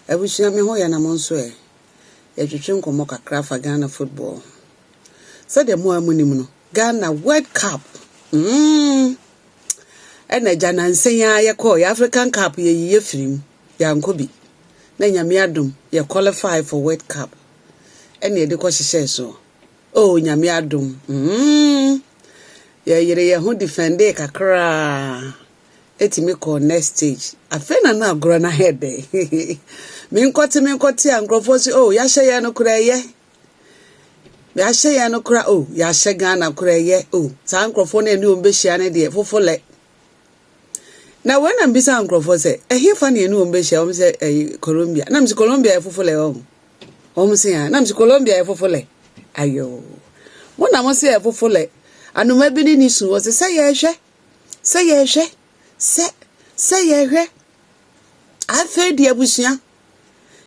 Abusua me ho yɛ na mo nso ɛ? Yɛtwetwe nkɔmmɔ kakra fa Ghana football ho. Sɛdeɛ mo a monim no, Ghana World Cup mm, ɛna agya nansa yi ara yɛkɔɔ yɛ African Cup yɛyi yɛ firi mu, yɛankɔ bi. Na Nyame adom yɛ qualify for World Cup ɛna yɛde kɔ hyehyɛɛ soɔ. Oh Nyame adom mm, yɛyere yɛn ho defendee kakraa. Etumi kɔɔ next stage. Afei na na agorɔ no ayɛ dɛ. Menkɔte menkɔte a nkurɔfoɔ se oh yɛahyɛ yɛn no koraa ɛyɛ. Yɛahyɛ yɛn no koraa oh yɛahyɛ Ghana koraa ɛyɛ oh saa nkurɔfoɔ no ɛne wɔn bɛhyia no deɛ fofolɛ. Na wei na mbisa nkurɔfoɔ sɛ ɛhefa na ɛne wɔn bɛhyia wɔn sɛ ɛyi Colombia. Na msi Colombia yɛ fofolɛ wɔn. Wɔn se ha na msi Colombia yɛ fofolɛ. Ayoo. Mo na mo se yɛ fofolɛ. Anoma bi ne ne su wɔ se sɛ yɛhwɛ. Sɛ yɛhwɛ, sɛ, sɛ yɛhwɛ. Afei deɛ abusua.